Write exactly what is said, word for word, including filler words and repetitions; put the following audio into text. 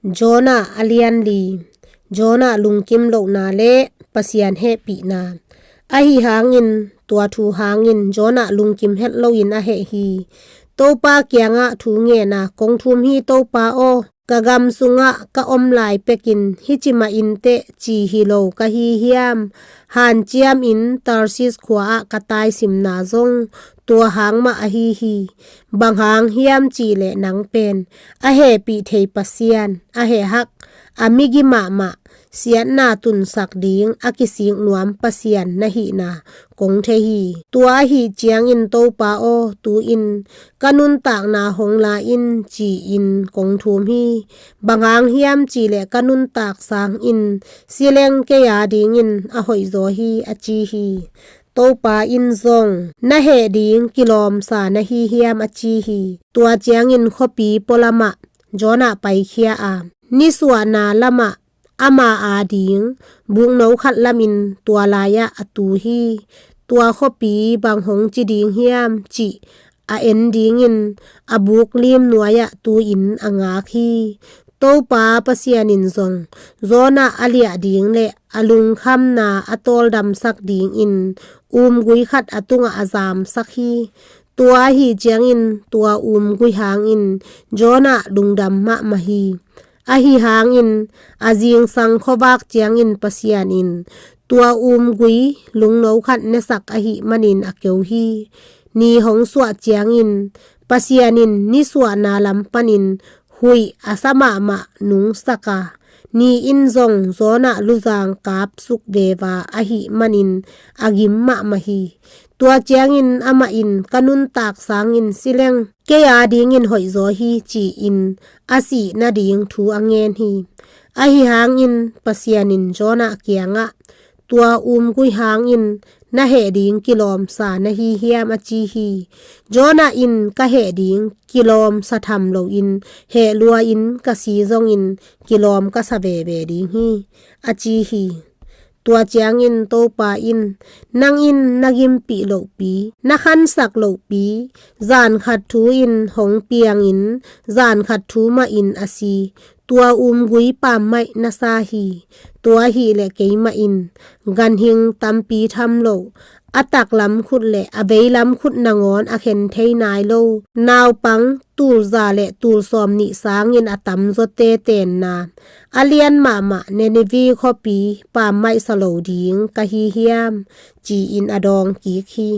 Jonah a lianli. Jonah lungkim lohna le Pasian hehpihna. Ahi hangin tua thu hangin Jonah lungkim het loin a heh hi. Topa kiangah thu ngen a, "Kong thum hi, Topa aw, ka gam sungah ka om lai pekin hih ci mah inteh ci hi lo ka hi hiam? Hanciamin Tarsis khua-ah ka taisimna zong tua hang mah ahi hi. Bang hang hiam cih leh nang pen a hehpih thei Pasian, a hehhak, a migi mahmah, siatna tunsak ding a kisik nuam Pasian na hihna kong thei hi. Tua ahi ciangin Topa aw, tu-in ka nuntakna hong la in," ci-in kong thum hi. Bang hang hiam cih leh ka nuntak sangin si leng kei a dingin a hoihzaw hi, a ci hi. Topa in zong, "Na heh ding kilawmsa na hi hiam?" a ci hi. Tua ciangin khuapi pualamah Jonah paikhia a, nisuahna lamah ama a ding bukno khat lamin tua lai-ah a tu hi. Tua khuapi bang hong ci ding hiam cih a en dingin a buklim nuai-ah tu-in a ngak hi. Topa Pasian in zong Jonah a liah ding le a lungkhamna a tawldamsak dingin umgui khat a tungah a zamsak hi. Tua ahi ciangin tua umgui hangin Jonah lungdam mahmah hi. Ahi hangin a zingsang khuavak ciangin Pasian in tua umgui lungno khat nesak ahih manin a keu hi. Ni hong suah ciangin Pasian in nisuahna lam panin huih a sa mahmah nungsak a, ni in zong Jonah luzang kapsuk veva ahih manin a gim mahmah hi. Tua ciangin amah in, "Ka nuntak sangin si leng kei a dingin hoihzaw hi," ci-in a sih nading thu a ngen hi. Ahi hangin Pasian in Jonah kiangah, "Tua umgui hangin na heh ding kilawmsa na hi hiam?" a ci hi. Jonah in, "Ka heh ding kilawmsa tham loin heh lua-in ka si zongin kilawm ka sa veve ding hi," a ci hi. Tua ciangin Topa in, "Nang in na gimpih lohpi, na khansak lohpi, zan khat thu in hong piangin zan khat thu mahin a si tua umgui pammaih na sa hi. Tua ahih leh keimah in ganhing tampi tham lo, a taklam khut le a veilam khut nangawn a khen thei nai lo naupang tulza le tulsawm nih sangin a tamzawte tenna a lian mahmah Nineveh khuapi pammaih sa lo ding ka hi hiam?" ci-in a dawng kik hi.